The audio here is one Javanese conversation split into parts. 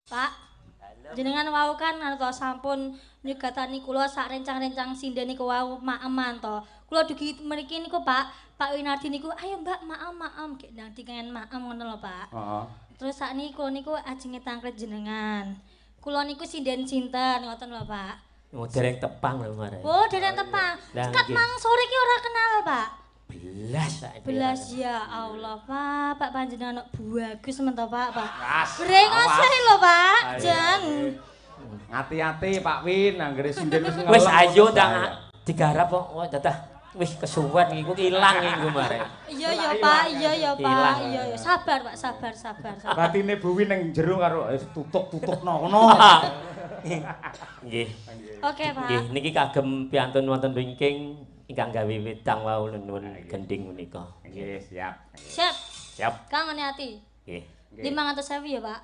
Pak, jenengan wau kan anu to sampun nyugatani kula sak rencang-rencang sinden niku wau maeman to. Kula dugi mriki niku Pak, Pak Winardi niku ayo Mbak maem maem gek ndang dikengen maem ngono lho Pak. Heeh. Terus sakniki kula niku ajenge tangklet jenengan. Kula niku sinden sinten ngoten lho Pak. Oh, dereng tepang lho mare. Oh, dereng tepang. Kat mang sore ki ora kenal Pak. Belas saiki. Belas ya Allah Pak, Pak panjenengan bagus men to Pak, Pak. Brengose lho Pak, jan. Ati-ati Pak Win, anggere sinden wis ngelem. Wis ayo ndang digarap kok dadah wis kesuwen iku ilang iku mare. Iya ya Pak, iya ya Pak, iya ya. Sabar Pak, sabar sabar. Batine Bu Win ning jero karo wis tutuk-tutukno ngono. Nggih. Oke Pak. Nggih, niki kagem piantun wonten wingking ingkang gawe wedang wau nuwun gending menika. Nggih, siap. Siap. Siap. Kang ngene ati. Nggih. 500.000 ya, Pak.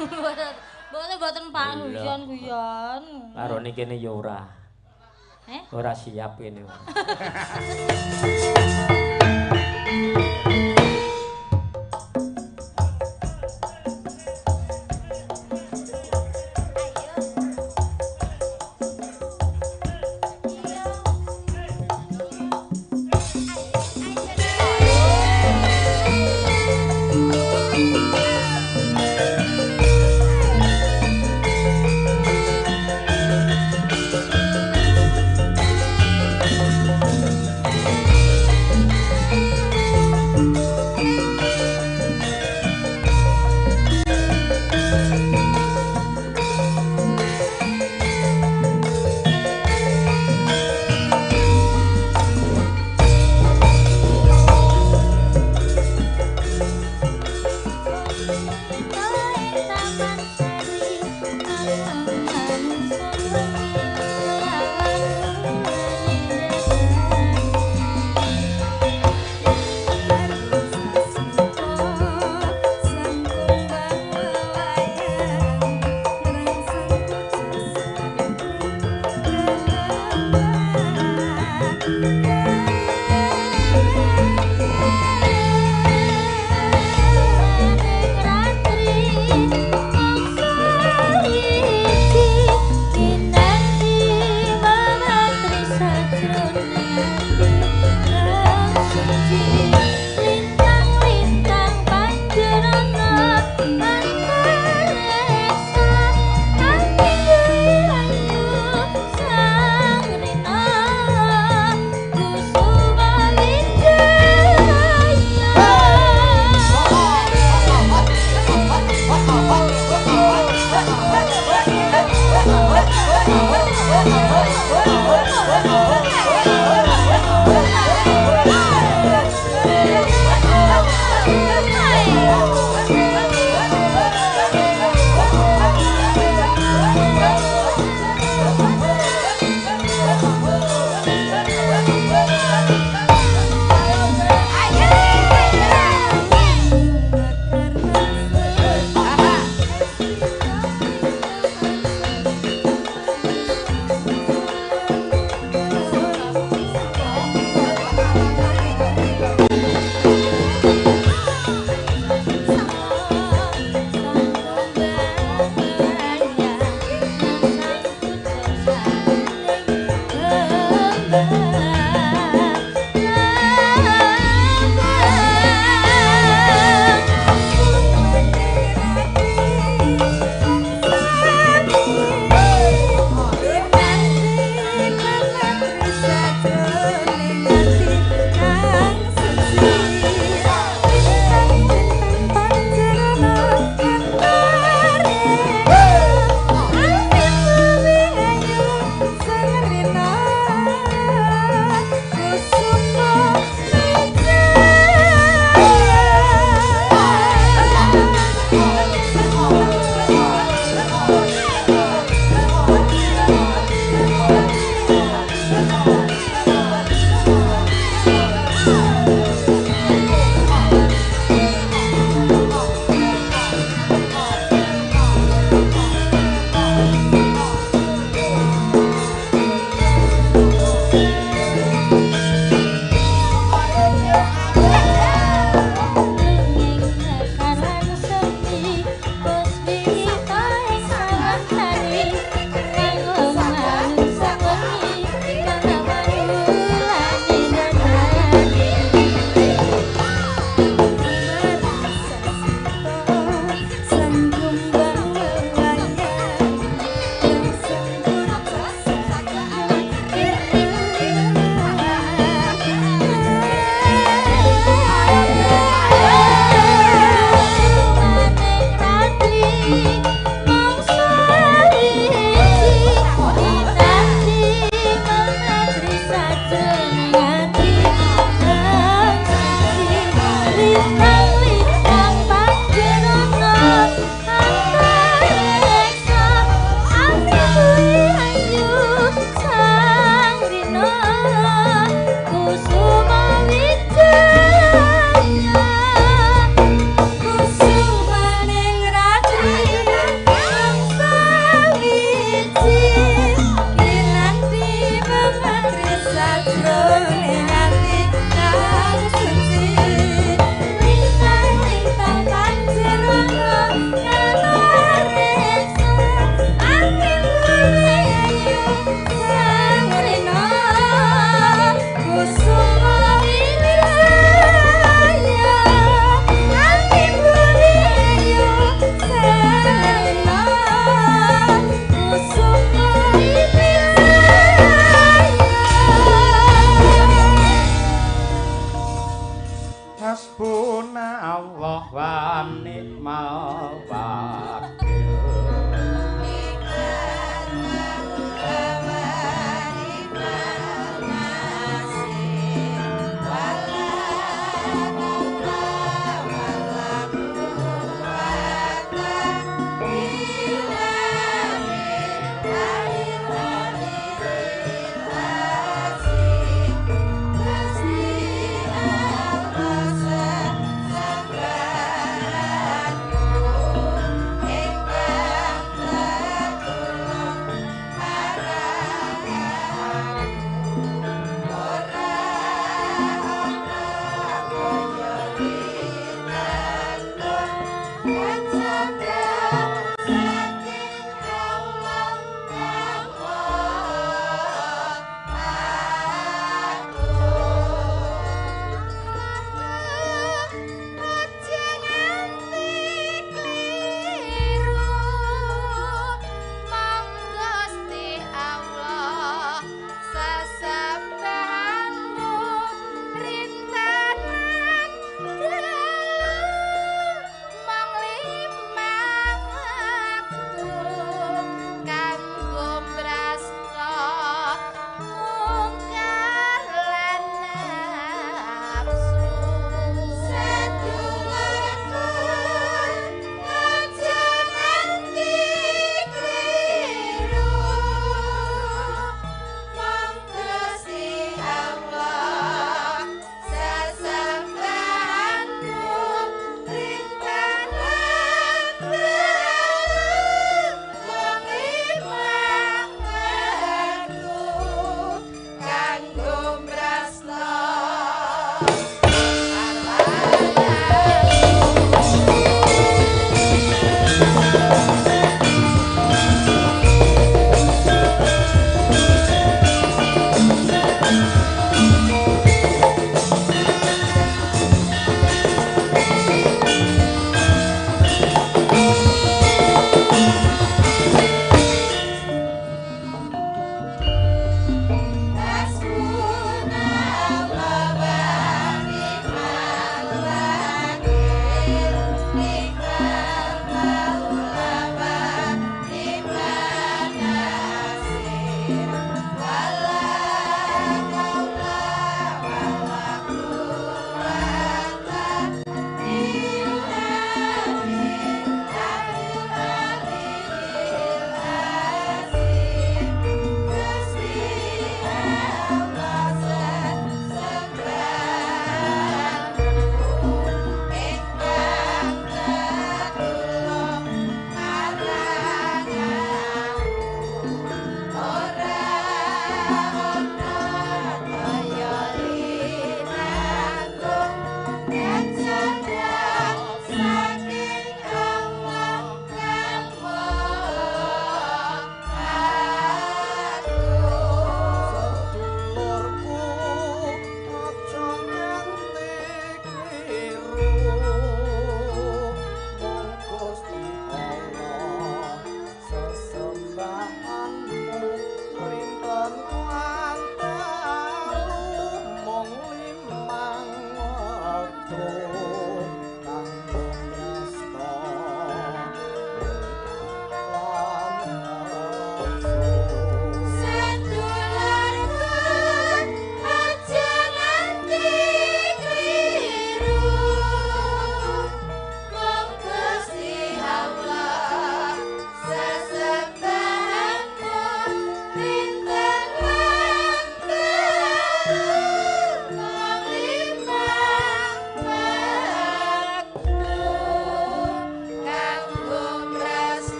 Mboten mboten Pak, guyon-guyon. Karone kene ya ora. Eh? Ora siap kene.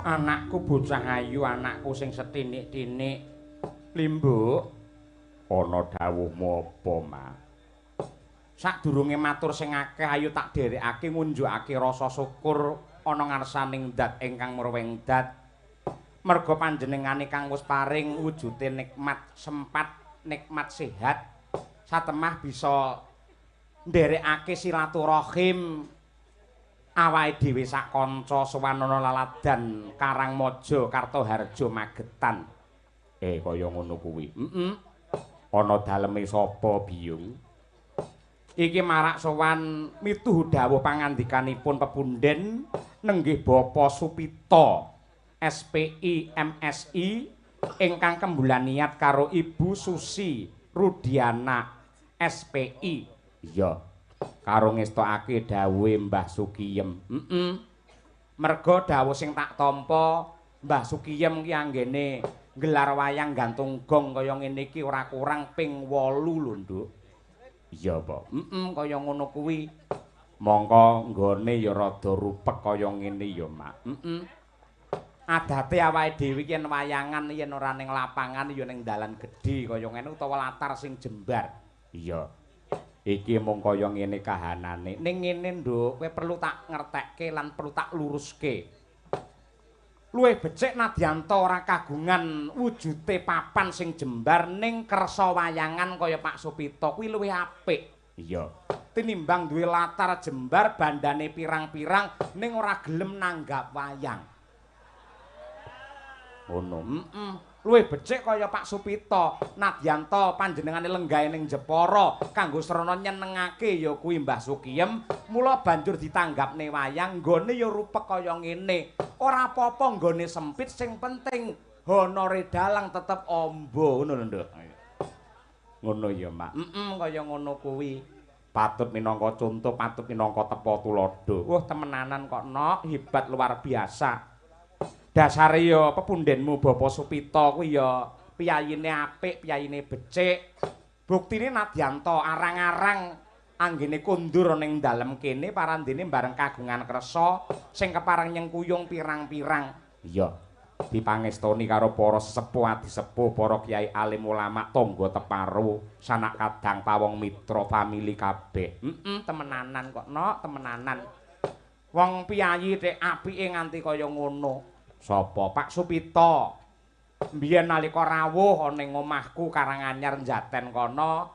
Anakku bocah ayu, anakku sing setinik-tinik. Limbuk, ana dawuhmu apa, Mak? Sadurunge matur sing akeh ayu tak dherekake ngunjukake rasa syukur ana ngarsaning dat ingkang murwing dat. Merga panjenengane kang wis paring wujude nikmat sempat, nikmat sehat, satemah bisa nderekake silaturahim awake dhewe sak kanca sowanana laladan Karangmaja Kartoharjo Magetan. Kaya ngono kuwi. Heeh. Ana daleme sapa, Biyung? Iki marak sowan mituhu dawuh pangandikanipun pepunden nenggih Bapak Supito SPI MSI ingkang kembulan niat karo Ibu Susi Rudiana SPI. Iya. Karo ngestokake dawuhe Mbah Sukiyem. Heeh. Merga dawuh sing tak tampa Mbah Sukiyem ki anggene nggelar wayang gantung gong kaya ngene iki ora kurang ping 8 lho, Nduk. Iya, Pak. Heeh, kaya ngono kuwi. Mongko nggone ya rada rupek kaya ngene ya, Mak. Heeh. Adate awake dhewe iki yen wayangan yen ora ning lapangan ya ning dalan gedhe kaya ngene utawa latar sing jembar. Iya. Iki mung kaya ngene kahanane. Ning ngene, Nduk, kowe perlu tak ngertekke lan perlu tak luruske. Luwih becik nadyanta ora kagungan wujude papan sing jembar ning kersa wayangan kaya Pak Supito kuwi luwih apik. Iya. Tinimbang duwe latar jembar bandane pirang-pirang ning ora gelem nanggap wayang. Ngono. Heeh. Luwih becik kaya Pak Supito, nadyanta panjenengane lenggahe ning Jepara kanggo srana nyenengake ya kuwi Mbah Sukiyem, mula banjur ditanggapne wayang nggone ya rupek kaya ngene. Ora apa-apa nggone sempit, sing penting honore dalang tetep amba, ngono lho, Nduk. Ngono ya, Mak. Heeh, kaya ngono kuwi. Patut minangka conto, patut minangka tepa tuladha. Wah, temenanan kok, Nok, hebat luar biasa. Dasare ya pepundenmu Bapak Supito kuwi ya piyayine apik, piyayine becik. Buktine nadyanta arang-arang anggene kondur ning dalem kene parandene bareng kagungan kersa sing kepareng nyengkuyung pirang-pirang. Iya, dipangestoni karo para sesepuh adisepuh, para kiai alim ulama, tangga teparo, sanak kadang pawong mitra famili kabeh. Heeh, temenanan kok, Nok, temenanan. Wong piyayi tek apike nganti kaya ngono. Sapa? Pak Supito. Mbiyen nalika rawuh ana ning omahku Karanganyar Jaten kono,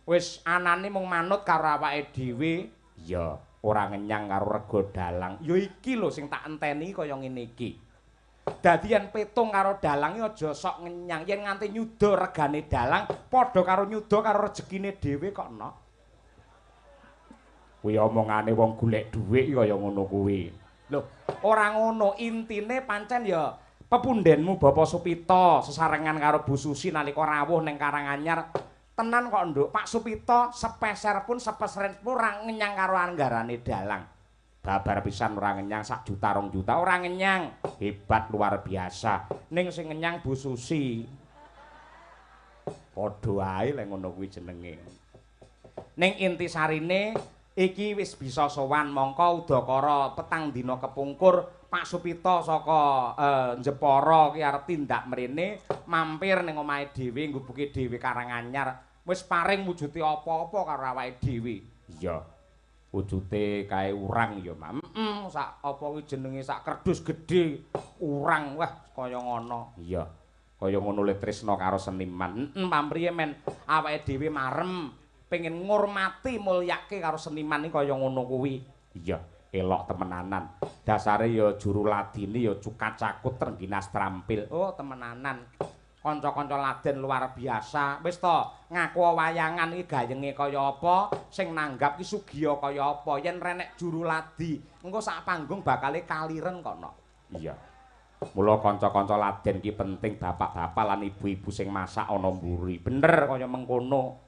wis anane mung manut karo awake dhewe. Iya, ora ngenyang karo rega dalang. Ya iki lho sing tak enteni kaya ngene iki. Dadi yen petung karo dalang iki aja sok ngenyang, yen nganti nyuda regane dalang padha karo nyuda karo rejekine dhewe kok, Nok. Kuwi omongane wong golek dhuwit kaya ngono kuwi. Lho, ora ngono, intine pancen ya pepundenmu Bapak Supito sesarengan karo Bu Susi nalika rawuh ning Karanganyar. Tenan kok, Nduk, Pak Supito sepeser pun sepeseren pun ora ngenyang karo anggarane dalang. Babar pisan ora ngenyang sak juta rong juta ora ngenyang. Hebat luar biasa. Ning sing ngenyang Bu Susi. Padha ae lek ngono kuwi jenenge. Ning intisarine iki wis bisa sowan mongko udakara petang dina kepungkur Pak Supito saka Jepara ki arep tindak mrene mampir ning omahe dhewe nggubuke dhewe Karanganyar wis paring wujude apa-apa karo awake dhewe. Iya. Wujute kae urang ya, Mak. Heeh, sak apa kuwi jenenge sak kerdus gedhe urang wah kaya ngono. Iya. Kaya ngono le tresna karo seniman. Heeh, pamriye men awake dhewe marem pengen ngurmati mulyake karo seniman iki kaya ngono kuwi. Iya, elok temenanan. Dasare ya juru ladine ya cukat cakut trengginas trampil. Oh, temenanan. Kanca-kanca laden luar biasa. Wis to, ngaku wayangan iki gayenge kaya apa, sing nanggap ki sugiya kaya apa. Yen renek juru ladi, engko sak panggung bakale kaliren kok, Nok. Iya. Mula kanca-kanca laden ki penting bapak-bapak lan ibu-ibu sing masak ana mburi. Bener kaya mengkono.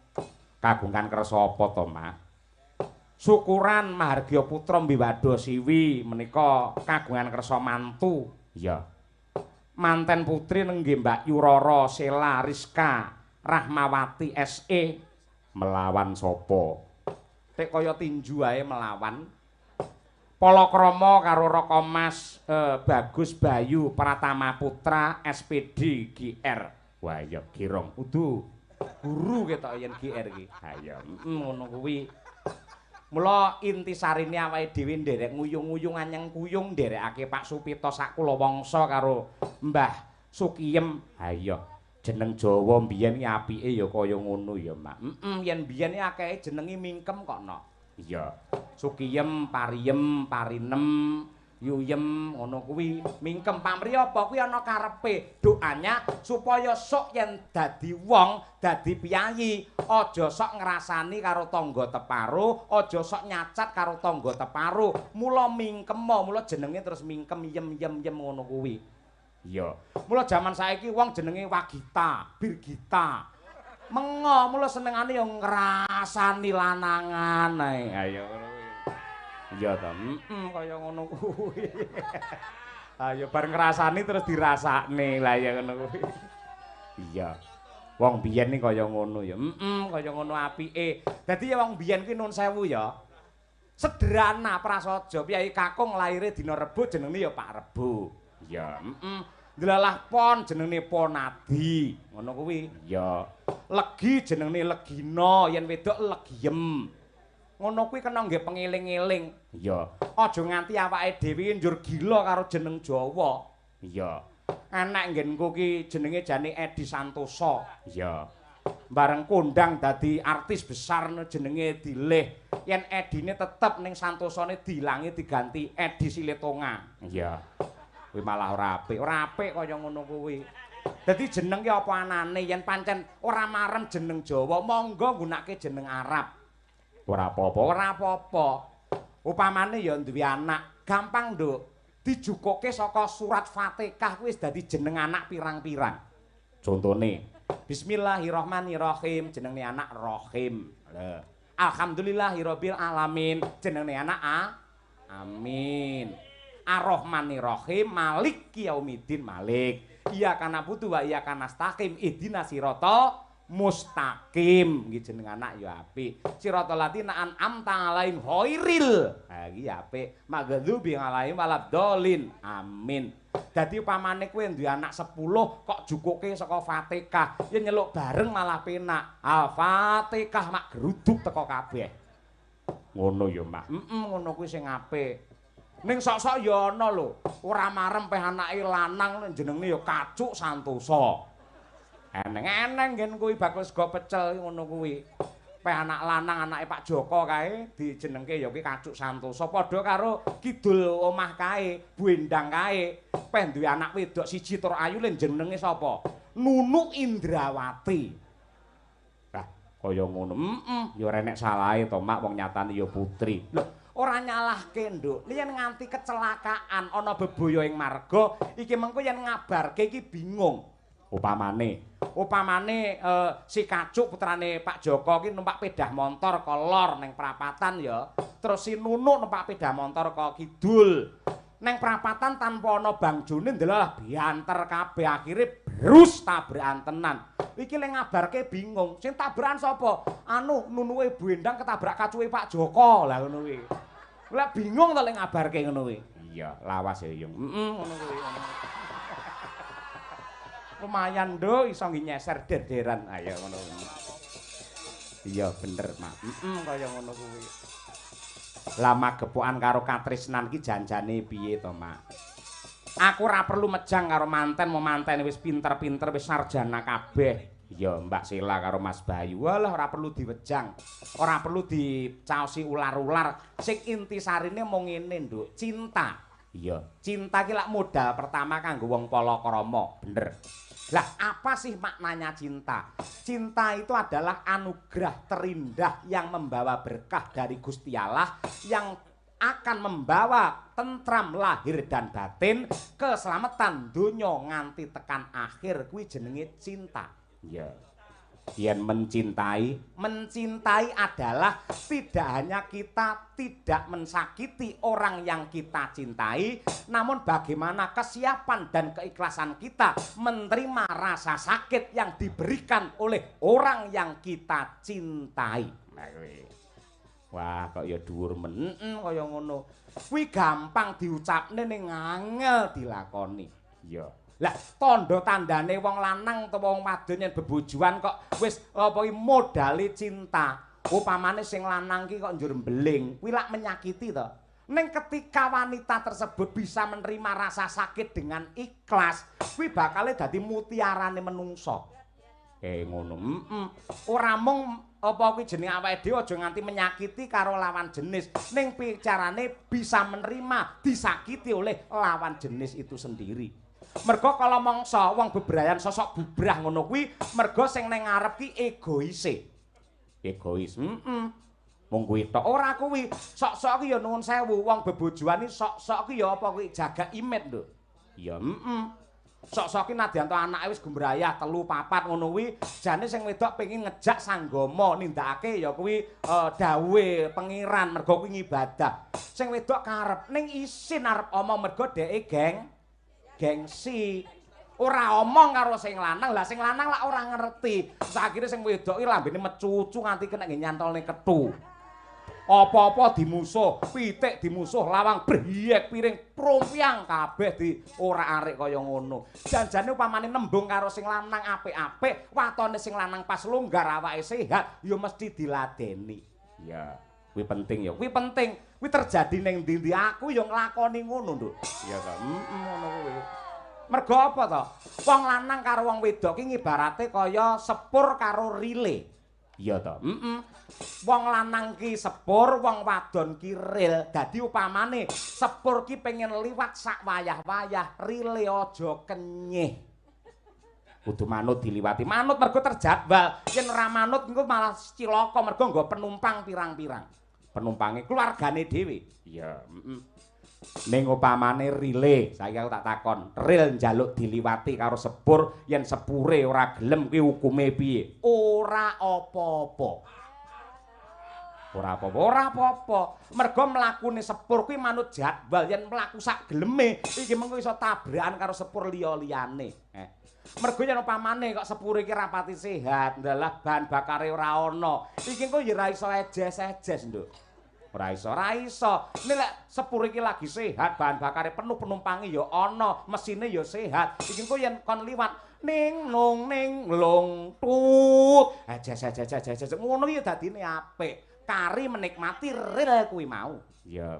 Kagungan kersa apa to, Mak? Syukuran Mahargya Putra Mbiwada Siwi menika kagungan kersa mantu. Iya. Manten putri nenggih Mbak Yurara Sela Rizka Rahmawati SE melawan sapa? Tek kaya tinju ae melawan. Palakrama karo Raka Mas Bagus Bayu Pratama Putra SPD GR. Wah iya Girong kudu guru ketok yen GR iki. Ha iya ngono kuwi. Mula intisarine awake dhewe nderek nguyung-nguyung anyeng kuyung nderekake Pak Supito sak kulawangsa karo Mbah Sukiyem. Ha iya jeneng Jawa mbiyen iki apike ya kaya ngono ya, Mak. Yen mbiyen iki akehe jenenge mingkem kok no. Iya. Sukiyem, Pariyem, Parinem, Yuyem ngono kuwi mingkem pamrih apa kuwi ana karepe. Doanya supaya sok yen dadi wong, dadi piyayi, aja sok ngrasani karo tangga teparo, aja sok nyacat karo tangga teparo. Mula mingkem, mula jenenge terus mingkem yem yem yem ngono kuwi. Iya. Mula jaman saiki wong jenenge Wagita, Birgita. Mengo mula senengane ya ngrasani lanangan ae. Ha iya ngono kuwi. Iya ta, kaya ngono kuwi. Ha ya bar ngrasani terus dirasakne. Lah ya ngono kuwi. Iya. Wong biyen iki kaya ngono ya. Kaya ngono apike. Dadi ya wong biyen kuwi nun sewu ya. Sederhana prasaja. Piyayi kakung laire dina Rebo jenenge ya Pak Rebo. Iya, Delalah pon jenenge Ponadi, ngono kuwi. Iya. Legi jenenge Legina, yen wedok Legiem. Ngono kuwi kena nggih pengeling-eling. Iya. Aja nganti awake dhewe njur gila karo jeneng Jawa. Iya. Anak nggenku ki jenenge jane Edi Santoso. Iya. Bareng kondang dadi artis besar jenenge dilih. Yen Edine tetep ning Santosone diilangi diganti Edi Siletonga. Iya. Kuwi malah ora apik, ora apik kaya ngono kuwi. Dadi jeneng ki apa anane yen pancen ora marem jeneng Jawa, monggo nggunakake jeneng Arab. Ora apa-apa, ora apa-apa. Upamane ya duwe anak, gampang, Nduk. Dijukuke saka surat Fatihah kuwi wis dadi jeneng anak pirang-pirang. Contone, Bismillahirrahmanirrahim, jenenge anak Rohim. Lho. Alhamdulillahirabbil alamin, jenenge anak A. Amin. Ar-Rahmanir-Rahim, Maliki Yaumiddin, Malik. Iyyaka na'budu wa iyyaka nasta'in, ihdinas siratal mustaqim. Iki jeneng anak ya apik. Siratal ladzina an'amta 'alaihim ghairil. Ha iki apik. Maghdubi 'alaihim waladdallin. Amin. Dadi upamane kowe duwe anak 10 kok jukuke saka Fatihah, yen nyeluk bareng malah penak. Al-Fatihah mak geruduk teko kabeh. Ngono ya, Mak. Ngono kuwi sing apik. Ning sok-sok ya ana lho, ora marem peh anake lanang jenenge ya Kacuk Santoso. Eneng-eneng nggen kuwi bakul sego pecel ngono kuwi. Peh anak lanang anake Pak Joko kae dijenengke ya kuwi Kacuk Santoso padha karo kidul omah kae, Bu Endang kae. Peh duwe anak wedok siji tur ayu le jenenge sapa? Nunu Indrawati. Lah kaya ngono. Ya ora enek salahe to, Mak, wong nyatane ya putri. Lho, ora nyalahke, Nduk. Yen nganti kecelakaan ana bebaya ing marga, iki mengko yen ngabarke iki bingung. Upamane si Kacuk putrane Pak Joko ki numpak pedah montor ke lor ning prapatan ya. Terus si Nunuk numpak pedah montor ke kidul. Neng prapatan tanpa ana bangjone ndelalah bianter kabeh akhire brus tabrakan tenan. Iki le ngabarke bingung. Sing tabrakan sapa? Anu Nunuke Bu Endang ketabrak kacuke Pak Joko. Lah ngono kuwi. Lah bingung to le ngabarke ngono kuwi. Iya, lawas ya, Yung. Ngono kuwi. Lumayan, Nduk, iso ngi nyeser derderan. Ayo ngono. Iya bener, Mak. Kaya ngono kuwi. Lah magepokan karo katresnan ki janjane piye to, Mak? Aku ora perlu mejang karo manten, mau manten wis pinter-pinter wis sarjana kabeh. Iya, Mbak Sela karo Mas Bayu. Walah ora perlu diwejang. Ora perlu dicaosi ular-ular. Sing intisarine mung ngene, Nduk, cinta. Iya, cinta ki lak modal pertama kanggo wong palakrama, bener. Lah, apa sih maknanya cinta? Cinta itu adalah anugerah terindah yang membawa berkah dari Gusti Allah yang akan membawa tentram lahir dan batin, keselamatan donya nganti tekan akhir kuwi jenenge cinta. Iya. Yen mencintai, mencintai adalah tidak hanya kita tidak mensakiti orang yang kita cintai, namun bagaimana kesiapan dan keikhlasan kita menerima rasa sakit yang diberikan oleh orang yang kita cintai. Nah, Wah, kok ya dhuwur men kaya ngono. Kuwi gampang diucapne ning angel dilakoni. Iya. Lah, tandha tandane wong lanang utawa wong wadon yen bebojoan kok wis apa iki modale cinta. Upamane sing lanang ki kok njur mbeling, kuwi lak menyakiti to. Ning ketika wanita tersebut bisa menerima rasa sakit dengan ikhlas, kuwi bakale dadi mutiarane menungso. Ngono. Ora mung apa kuwi jenenge awake dhewe aja nganti menyakiti karo lawan jenis, ning picarane bisa menerima disakiti oleh lawan jenis itu sendiri. Mergo kala mangsa wong bebrayan sosok bubrah ngono kuwi mergo sing ning ngarep ki egoise. Egois. Mung kuwi tok ora kuwi. Sok-sok ki ya nuwun sewu wong bebojoan iki sok-sok ki ya apa kuwi jaga image lho. Ya Sok-sok ki nadyan to anake wis gumbrayah 3 4 ngono kuwi jane sing wedok pengin ngejak sanggama nindakake ya kuwi dawuhe pangeran mergo kuwi ngibadah. Sing wedok karep ning isin arep omong mergo dheke gengsi. Ora omong karo sing lanang, lah sing lanang lak ora ngerti. Terus akhire sing wedok iki lambene mecucu nganti kena nggih nyantolne kethu. Apa-apa dimusuh, pitik dimusuh, lawang briyek piring prompiang kabeh di ora arik kaya ngono. Janjane upamane nembung karo sing lanang apik-apik, watone sing lanang pas longgar awake sehat, ya mesti diladeni. Ya, kuwi penting ya. Kuwi penting. Kuwi terjadi ning ndi-ndi aku ya nglakoni ngono, Nduk. Iya ta. Ngono kuwi. Mergo apa to? Wong lanang karo wong wedok ki ngibarate kaya sepur karo rile. Iya to. Wong lanang ki sepur, wong wadon ki ril. Dadi upamane sepur ki pengen liwat sak wayah-wayah, rile aja kenyih. Kudu manut diliwati. Manut mergo terjadwal. Yen ora manut engko malah cilaka mergo nggo penumpang pirang-pirang. Penumpange keluargane dhewe. Iya, Ning upamane rile, saiki aku tak takon, ril njaluk diliwati karo sepur, yen sepure ora gelem kuwi hukume piye? Ora apa-apa. Ora apa-apa, ora apa-apa. Mergo mlakune sepur kuwi manut jadwal, yen mlaku sak geleme iki mengko iso tabrakan karo sepur liya-liyane. Mergo yen upamane kok sepure iki rapati sehat, ndalah bahan bakare ora ana. Iki engko ya ora iso ejes-ejes, Nduk. Ora iso, ora iso. Nek lek sepur iki lagi sehat, bahan bakare penuh, penumpange ya ana, mesine ya sehat. Iki engko yen kon liwat ning nung ning lung tut. Ejes ejes ejes ejes ngono iki ya dadine apik. Kari menikmati ril kuwi mau. Ya,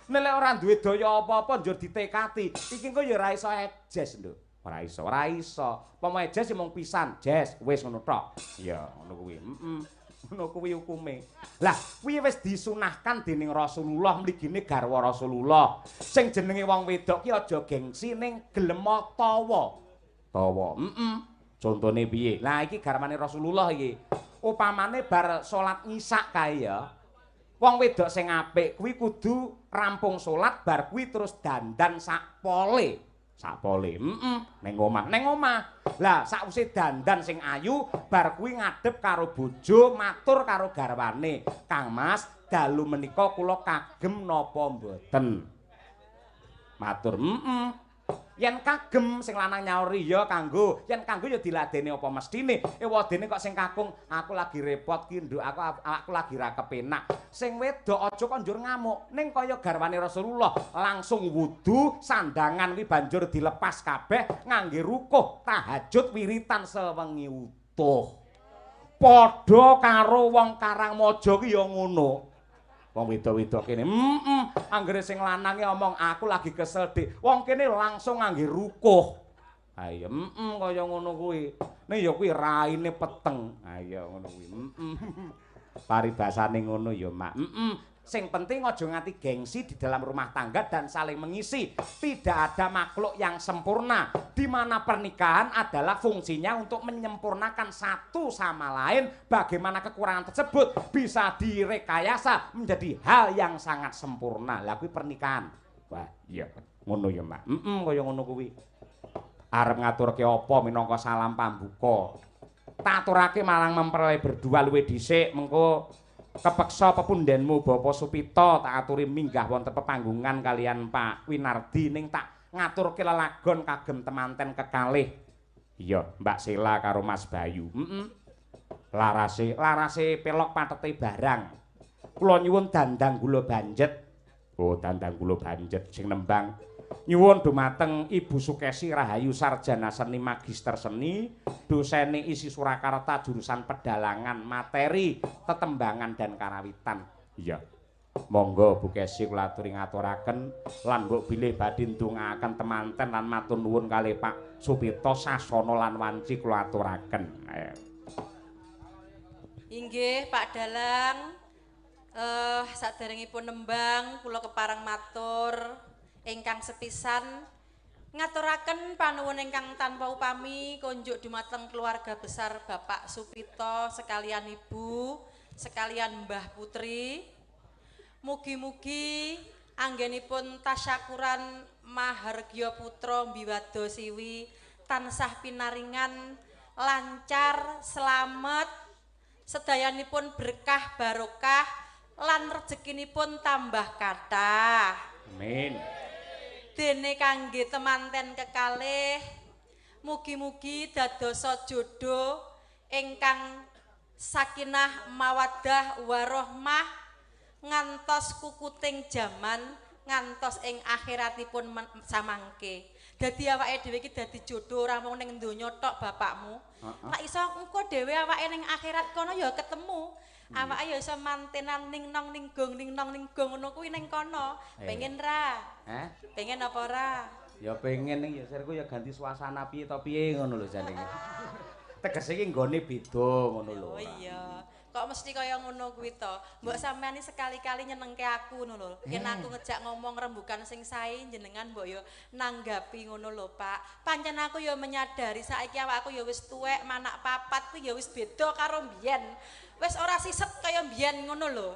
Nek lek ora duwe daya apa-apa njur ditekati, iki engko ya ora iso ejes, Nduk. Ora iso, ora iso. Pomo ejes ya mung pisan, jes wis ngono tok. Ya, ngono kuwi. Ngono kuwi hukume. Lah, kuwi wis disunahkan dening Rasulullah mligine garwa Rasulullah. Sing jenenge wong wedok ki aja gengsi ning gelem tawa. Tawa. Contone piye? Lah iki garwane Rasulullah iki. Upamane bar salat ngisak kae ya. Wong wedok sing apik kuwi kudu rampung salat bar kuwi terus dandan sak pole. Sak pole. Ning omah, ning omah. Lah sakwise dandan sing ayu bar kuwi ngadep karo bojo, matur karo garwane. Kang Mas, dalu menika kula kagem napa mboten? Matur. Yen kagem sing lanang nyauri ya kanggo, yen kanggo ya diladeni apa mestine. Ewadene kok sing kakung, aku lagi repot ki nduk, aku lagi ra kepenak. Sing wedok aja kok njur ngamuk, ning kaya garwane Rasulullah langsung wudu, sandangan kuwi banjur dilepas kabeh ngangge rukuh tahajud wiritan sewengi utuh. Padha karo wong Karangmaja ki ya ngono. Wong wedok-wedok kene, anggere sing lanange omong aku lagi kesel Dik. Wong kene langsung ngangge rukuh. Ha iya, kaya ngono kuwi. Ning ya kuwi raine peteng. Ha iya ngono kuwi. Paribasane ngono ya, Mak. Sing penting aja nganti gengsi di dalam rumah tangga dan saling mengisi. Tidak ada makhluk yang sempurna, di mana pernikahan adalah fungsinya untuk menyempurnakan satu sama lain. Bagaimana kekurangan tersebut bisa direkayasa menjadi hal yang sangat sempurna. Lah kuwi pernikahan. Wah, iya. Ngono ya, Mak. Kaya ngono kuwi. Arep ngaturke apa minangka salam pambuka. Taturake marang mempelai berdua luwih dhisik mengko kepeksa pepundhenmu Bapak Supito tak aturi minggah wonten pepanggungan kalian Pak Winardi ning tak ngaturke lelagon kagem temanten kekalih. Iya, Mbak Sela karo Mas Bayu. Larase, larase pelok patete barang. Kula nyuwun dandang gula banjet. Oh, dandang gula banjet sing nembang. Nyuwun dumateng Ibu Sukesi Rahayu Sarjana Seni Magister Seni, dosene ISI Surakarta jurusan Pedalangan, materi tetembangan dan karawitan. Iya. Monggo Bu Kesi kula aturi ngaturaken lan mbok bilih badhe ndongaaken temanten lan matur nuwun kalih Pak Supito sasana lan wanci kula aturaken. Inggih Pak Dalang. Saderengipun nembang kula kepareng matur ingkang sepisan ngaturaken panuwun ingkang tanpa upami konjuk dumateng keluarga besar Bapak Supito sekalian Ibu, sekalian Mbah Putri. Mugi-mugi anggenipun tasyakuran mahargya putra mbiwada siwi tansah pinaringan lancar, slamet, sedayanipun berkah barokah lan rezekinipun tambah kathah. Amin. Dene kangge temanten kekalih mugi-mugi dadosa jodoh ingkang sakinah mawaddah warohmah ngantos kukuting jaman ngantos ing akhiratipun samangke. Dadi awake dhewe iki dadi jodoh ora mung ning donya tok bapakmu. Lak iso engko dhewe awake ning akhirat kono ya ketemu. Awake ya iso mantenan ning nong ning gong ning nong ning gong ngono kuwi ning kono. Pengen ra? Heh? Pengen apa ora? Ya pengen ning ya sirku ya ganti suasana piye to piye ngono lho jane. Tegese iki nggone beda ngono lho. Oh iya. Kok mesti kaya ngono kuwi to? Mbok sampean sekali-kali nyenengke aku ngono lho. Yen aku ngejak ngomong rembukan sing sae jenengan mbok yo nanggapi ngono lho, Pak. Pancen aku yo menyadari saiki awakku yo wis tuwek, manak papat kuwi yo wis beda karo mbiyen. Wis ora siset kaya mbiyen ngono lho.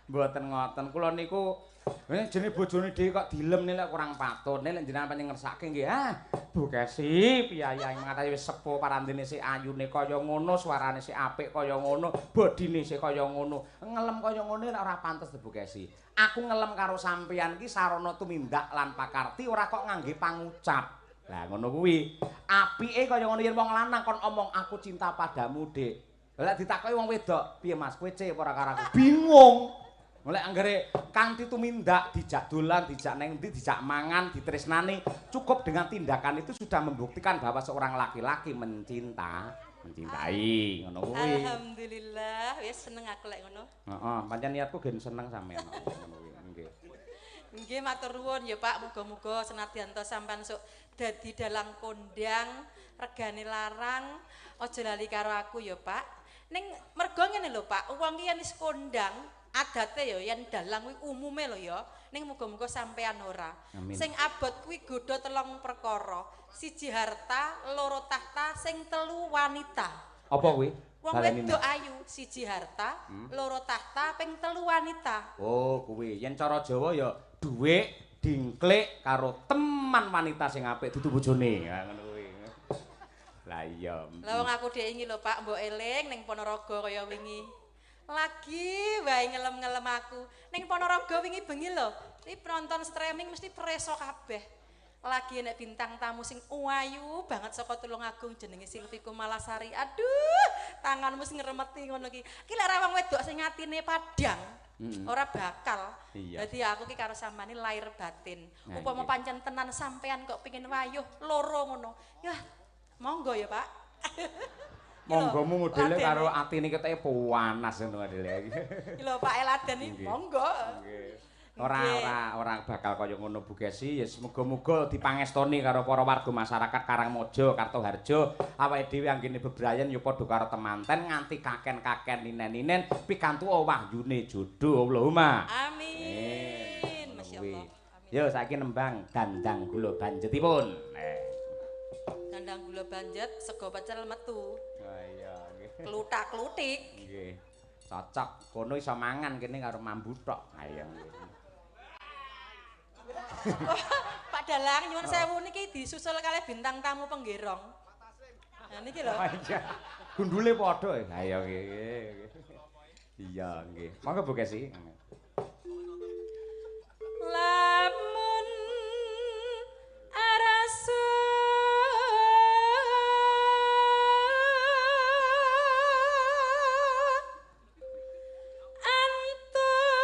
Mboten ngoten. Kula niku jenenge bojone dhewe kok dilem nek kurang patut. Nek jenengan pancen ngersake nggih. Ah, Bu Kesi piyayang ngatasi wis sepuh parandene sik ayune kaya ngono, suarane sik apik kaya ngono, bodine sik kaya ngono. Ngelem kaya ngono nek ora pantes Bu Kesi. Aku ngelem karo sampeyan ki sarana tumindak lan pakarti ora kok ngangge pangucap. Lah ngono kuwi. Apike kaya ngono yen wong lanang kon omong aku cinta padamu, Dik. Lah ditakoki wong wedok, piye Mas, kowe ce apa ora karo aku? Bingung. Lek anggere kanthi tumindak dijak dolan, dijak neng endi, dijak mangan, ditresnani, cukup dengan tindakan itu sudah membuktikan bahwa seorang laki-laki mencintai ngono kuwi. Alhamdulillah, wis seneng aku lek ngono. Heeh, pancen niatku gen seneng sampean ngono kuwi. Nggih. Nggih matur nuwun ya Pak, muga-muga senadyan to sampean sok dadi dalang kondang, regane larang, aja lali karo aku ya Pak. Ning mergo ngene lho Pak, wong ki yen wis kondang adate ya yen dalang kuwi umume lho ya, ning muga-muga sampean ora. Amin. Sing abot kuwi godha telung perkara. Siji harta, loro tahta, sing telu wanita. Apa kuwi? Wong wedok ayu, siji harta, loro tahta, ping telu wanita. Oh, kuwi. Yen cara Jawa ya dhuwit, dingklik karo teman wanita sing apik dudu bojone. Ha ngono kuwi. Lah iya. Lah wong aku dhek wingi lho Pak, mbok eling ning Ponorogo kaya wingi. Lagi wae ngelem-ngelem aku. Ning Ponorogo wingi bengi lho, iki penonton streaming mesti preso kabeh. Lagi nek bintang tamu sing ayu banget saka Tulungagung jenenge Silvi Kumalasari. Aduh, tanganmu sing ngremeti ngono ki. Ki lek ra wong wedok sing atine padhang, ora bakal. Dadi aku ki karo sampean lahir batin. Upama pancen tenan sampean kok pengin wayuh loro ngono. Yah, monggo ya, Pak. Monggomu modele karo atine keteke panas ngono modele iki. Iki lho Pak Eladen iki monggo. Nggih. Ora bakal kaya ngono Bu Kesi, ya muga-muga dipangestoni karo para warga masyarakat Karangmojo, Kartoharjo, awake dhewe anggene bebrayan ya padha karo temanten nganti kaken-kaken ninen-ninen pikantuk wahyune jodoh. Allahumma. Amin. Masyaallah. Amin. Yo saiki nembang dandang gula banjetipun. Dandang gula banjet sego pecel metu. Oh iya nggih. Kluthak-kluthik. Nggih. Cocok kono iso mangan kene karo mambu tok. Ayo. Pak Dalang nyuwun sewu niki disusul kalih bintang tamu penggerong. Nah niki lho. Oh iya. Gundule padha. Ayo nggih. Iya nggih. Monggo Bu Kesi. Lamun arasa antuk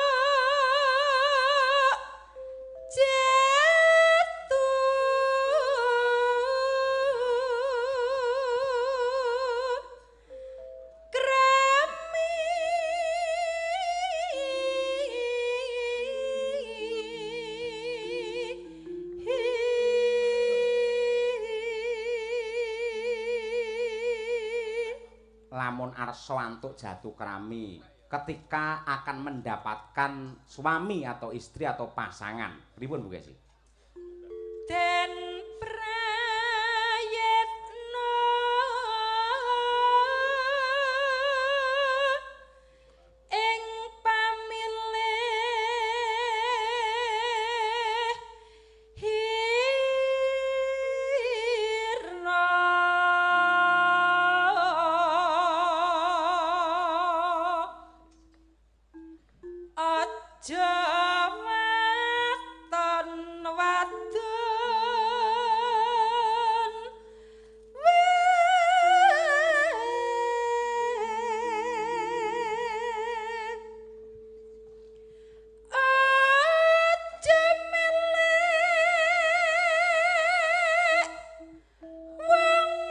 Lamun arsa antuk jatuh krami ketika akan mendapatkan suami atau istri atau pasangan. Pripun Bu Kesi? Den prayitna ing pamilih hira aja waton wadon aja melek wong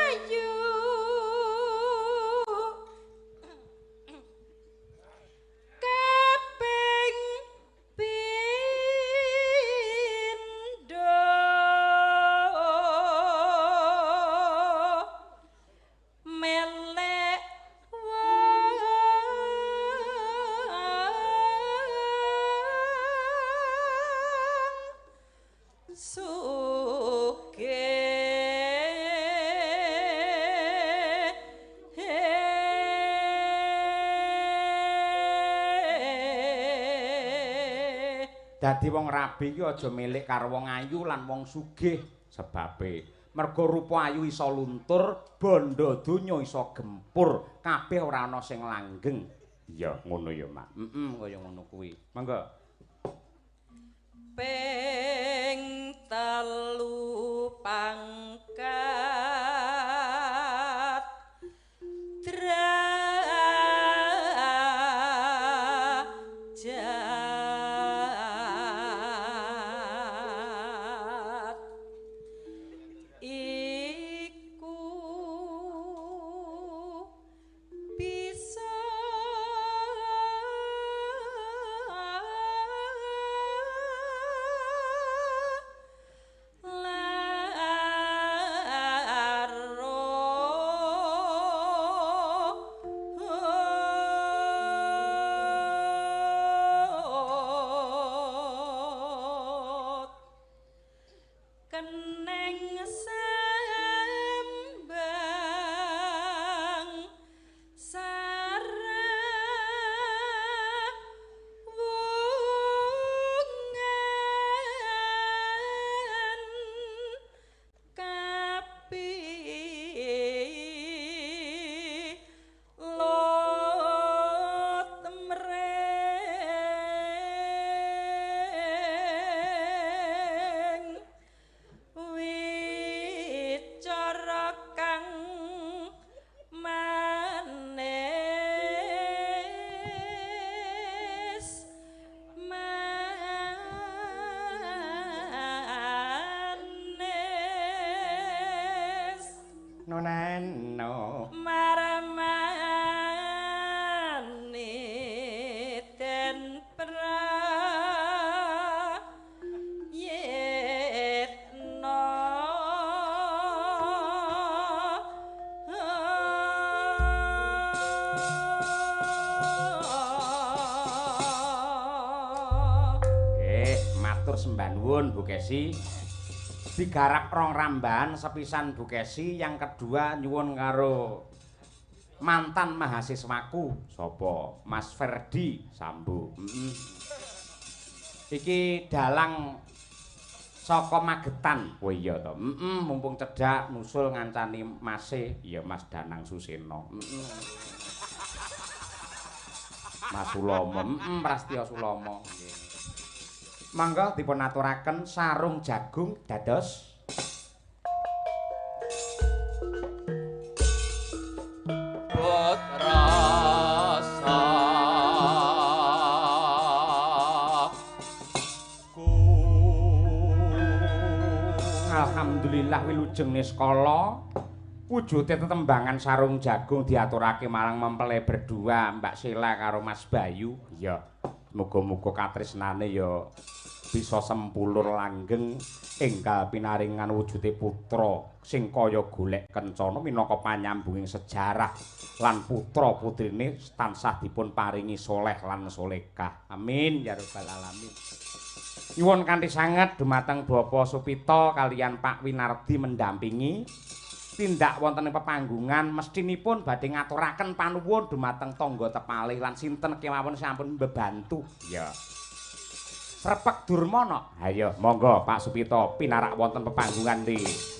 ayu kaping pindho melek wong sugih. Dadi wong rabi iki aja milik karo wong ayu lan wong sugih sebabe mergo rupa ayu iso luntur, bondo donya iso gempur, kabeh ora ana sing langgeng. Iya, ngono ya, Mak. Heeh, kaya ngono kuwi. Monggo. Ping telu pangkat derajat iku bisa larut keneng sembang sarawungan kapi lot mreng wicara kang manis manis Noneno. marmani den prayitna. Matur sembah nuwun Bu Kesi. Digarap rong rambahan sepisan Bu Kesi, yang kedua nyuwun karo mantan mahasiswaku sapa? Mas Ferdi Sambo. Iki dalang saka Magetan. Oh iya to. Mumpung cedhak nusul ngancani mase, ya Mas Danang Suseno. Mas Sulomo, Prastya Sulomo. Nggih. Mangga dipun aturaken sarung jagung dados rasa ku. Alhamdulillah wilujeng niskala wujude tetembangan sarung jagung diaturake marang mempelai berdua Mbak Sheila karo Mas Bayu. Iya, muga-muga katresnane ya Bisa sempulur langgeng enggal pinaringan wujude putra sing kaya golek kencana minangka panyambunging sejarah lan putra putrine tansah dipun paringi soleh lan solehah. Amin ya rabbal alamin. Nyuwun kanthi sanget dumateng Bapak Supito kaliyan Pak Winardi mendampingi tindak wonten ing pepanggungan mestinipun badhe ngaturaken panuwun dumateng tangga tepalih lan sinten kemawon sampun mbebantu. Ya. Srepek Durmana. Ayo monggo Pak Supito pinarak wonten pepanggungan niki.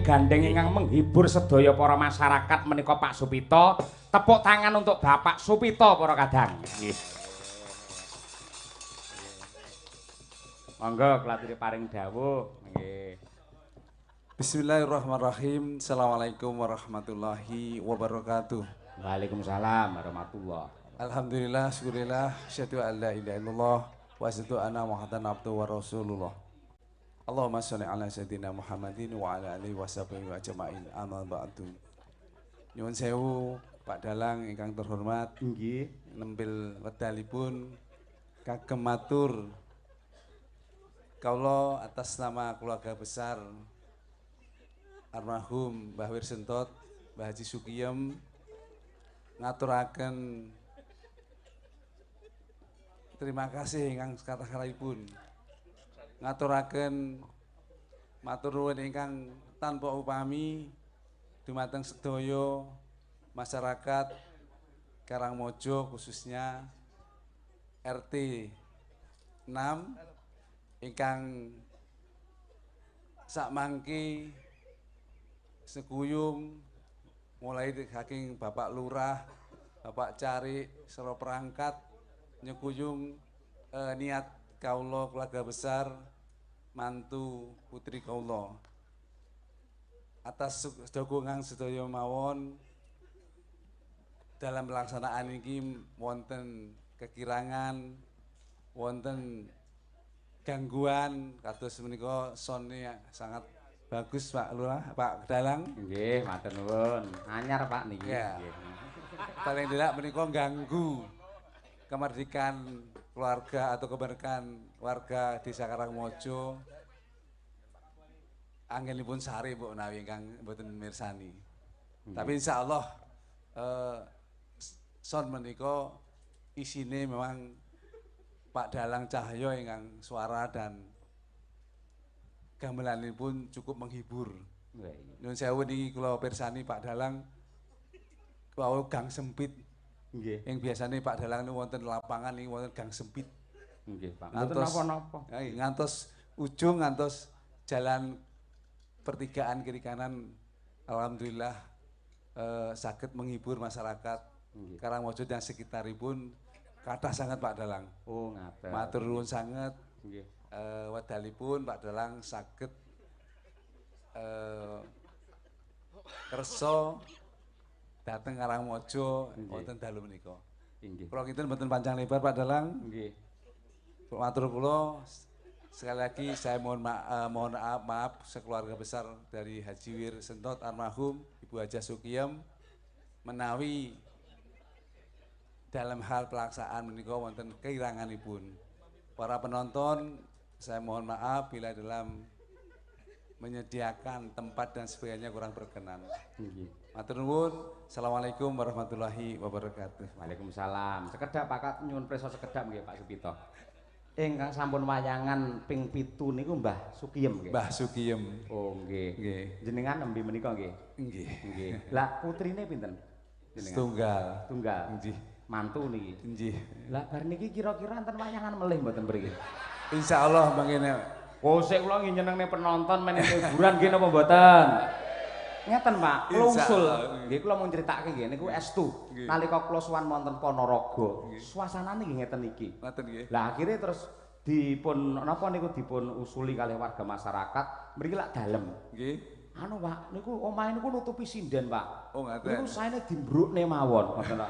Gandeng ingkang menghibur sedaya para masyarakat menika Pak Supito. Tepuk tangan untuk Bapak Supito para kadang. Nggih. Monggo kula paring dawuh. Nggih. Bismillahirrahmanirrahim. Assalamualaikum warahmatullahi wabarakatuh. Waalaikumsalam warahmatullahi. Alhamdulillah, syukurillah, asyhadu an la ilaha illallah wa asyhadu anna Muhammadan abduhu wa rasulullah. Allahumma sholli ala sayyidina Muhammadin wa ala alihi washabihi ajmain. Amma ba'du. Nyuwun sewu Pak Dalang ingkang terhormat, nggih, nempil wedalipun kagem matur kawula atas nama keluarga besar almarhum Mbah Wir Sentot, Mbah Haji Sukiyem ngaturaken terima kasih ingkang kathah-kathahipun. Ngaturaken matur nuwun ingkang tanpa upami dumateng sedaya masyarakat Karangmojo khususnya RT 6 ingkang sakmangke sekuyung mulai saking Bapak Lurah, Bapak Carik, serta perangkat nyekuyung niat kawula keluarga besar mantu putri kawula atas dukungan sedaya mawon dalam pelaksanaan ini wonten kekirangan, wonten gangguan kados menika sound-e sangat bagus Pak Lurah, Pak Dalang. Nggih, matur nuwun. Anyar Pak niki. Ya. Paling tidak menika ganggu kemerdekaan keluarga atau kemerdekaan warga Desa Karangmojo. Anggenipun sare mbok menawi ingkang mboten mirsani. Tapi insyaallah sound menika isine memang Pak Dalang Cahyo ingkang suara dan gamelanipun cukup menghibur. Nyuwun sewu niki kula pirsani Pak Dalang wau gang sempit. Nggih. Yang biasane Pak Dalang niku wonten lapangan niki wonten gang sempit. Nggih, Pak. Mboten napa-napa. Ngantos ujung ngantos jalan pertigaan kiri kanan, alhamdulillah saged menghibur masyarakat Karangmojo dan sekitaripun kathah sangat Pak Dalang. Oh, ngaten. Matur nuwun sanget. Nggih. Wedalipun Pak Dalang saged kersa dhateng Karangmojo wonten dalu menika. Inggih. Kula kinten mboten panjang lebar Pak Dalang. Nggih. Matur kula sekali lagi saya mohon maaf sekeluarga besar dari Haji Wir Sentot almarhum Ibu Hajah Sukiyem menawi dalam hal pelaksanaan menika wonten kekiranganipun. Para penonton saya mohon maaf bila dalam menyediakan tempat dan sebagainya kurang berkenan. Matur nuwun. Assalamualaikum warahmatullahi wabarakatuh. Waalaikumsalam. Sekedap Pak, nyuwun prisa sekedap nggih Pak Supito. Ingkang sampun wayangan ping 7 niku Mbah Sukiyem nggih. Mbah Sukiyem. Oh nggih. Nggih. Jenengan nembe menika nggih. Nggih. Nggih. Lah putrine pinten? Jenengan. Setunggal. Tunggal. Nggih. Mantu niki. Nggih. Lah bar niki kira-kira enten wayangan melih mboten mriki? Insyaallah mangkene. Oh sik kula nggih nyenengne penonton men hiburan nggih napa mboten? Ngeten Pak, kula usul. Nggih kula mung critake nggih niku estu. Nalika kula sowan wonten Ponorogo, suasanane nggih ngeten iki. Ngoten nggih. Lah akhire terus dipun napa niku dipun usuli kalih warga masyarakat, mriki lak dalem. Nggih. Anu Pak, niku omahe niku nutupi sinden Pak. Oh ngaten. Niku saene dimbrukne mawon, ngoten lho.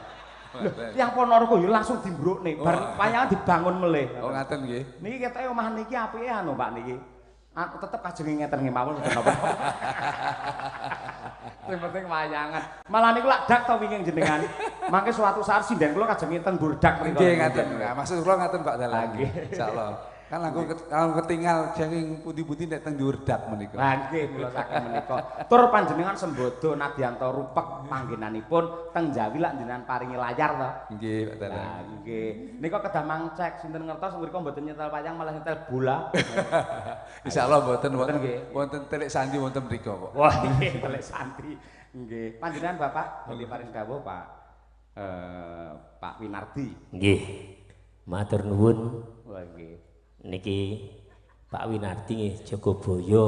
Lho, tiyang Ponorogo ya langsung dimbrukne, bar wayangan dibangun melih. Oh ngaten nggih. Niki ketoke omah niki apike anu Pak niki. Aku tetep kajenge ngeten nggih mawon mboten napa. Sing penting wayangan. Malah niku lak dak to wingi jenengan. Mangke suatu saat sinden kula kajenge teng burdak mriku. Nggih ngaten. Maksud kula ngaten Pak Dalang. Insyaallah. Kan langkung ketinggal saking pundi-pundi nek teng Durdak menika. Lah nggih kula saking menika. Tur panjenengan sembodo nadyanto rupek panggenanipun teng Jawi lak jenengan paringi layar to. Nggih Pak Dalang. Lah nggih. Nika kedah mangcek sinten ngertos mriku mboten nyetel wayang malah nyetel bola. Insyaallah mboten wonten wonten telik sandi wonten mriku kok. Wah nggih telik sandi. Nggih. Panjenengan Bapak badhe paring dawuh Pak Pak Winardi. Nggih. Matur nuwun. Wah nggih. Niki Pak Winardi nggih Jogoboyo.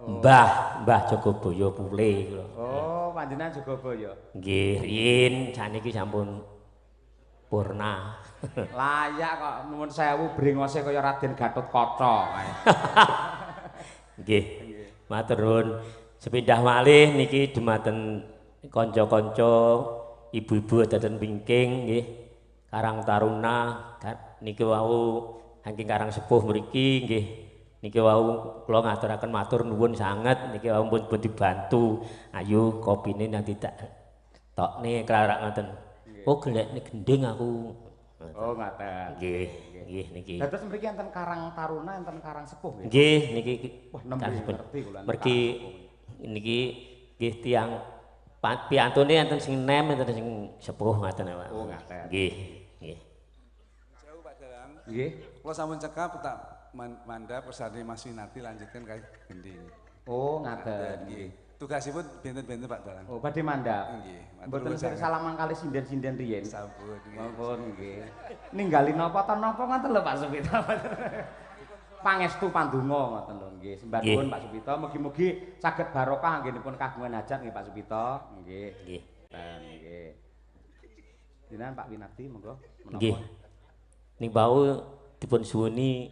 Oh. Mbah Jogoboyo pule kula. Oh, panjenengan Jogoboyo. Nggih, riyin saniki sampun purna. Layak kok nuwun sewu brengose kaya Raden Gatotkaca. Nggih. Matur nuwun. Sepindah malih niki dumateng kanca-kanca ibu-ibu daden wingking nggih. Karang Taruna niki wau saking Karang Sepuh mriki nggih niki wau kula ngaturaken matur nuwun sanget niki wau pun dibantu ayo kopine nanti tak tokne klarak ngoten. Oh golekne gending aku. Oh ngaten. Nggih nggih niki. Dados mriki enten Karang Taruna enten Karang Sepuh nggih. Nggih niki. Wah nembe ngerti kula. Mergi niki nggih tiyang piyantune enten sing nem enten sing sepuh ngaten Pak. Oh ngaten. Nggih nggih. Jauh Pak Dalang. Nggih. Kula sampun cekap tak mandhap kersane Mas Winardi lanjutkan kalih gending. Oh ngaten nggih. Tugasipun benten-benten Pak Dalang. Oh badhe mandhap. Nggih. Mboten salaman kalih sinden-sinden riyin. Sampun nggih. Sampun nggih. Ninggali napa ta napa ngoten lho Pak Supito. Pangestu pandonga ngoten lho nggih. Sembah nuwun Pak Supito, mugi-mugi saged barokah anggenipun kagungan hajat nggih Pak Supito. Nggih. Nggih. Nggih. Jenengan Pak Winardi monggo menapa. Nggih. Ning wau dipun suwuni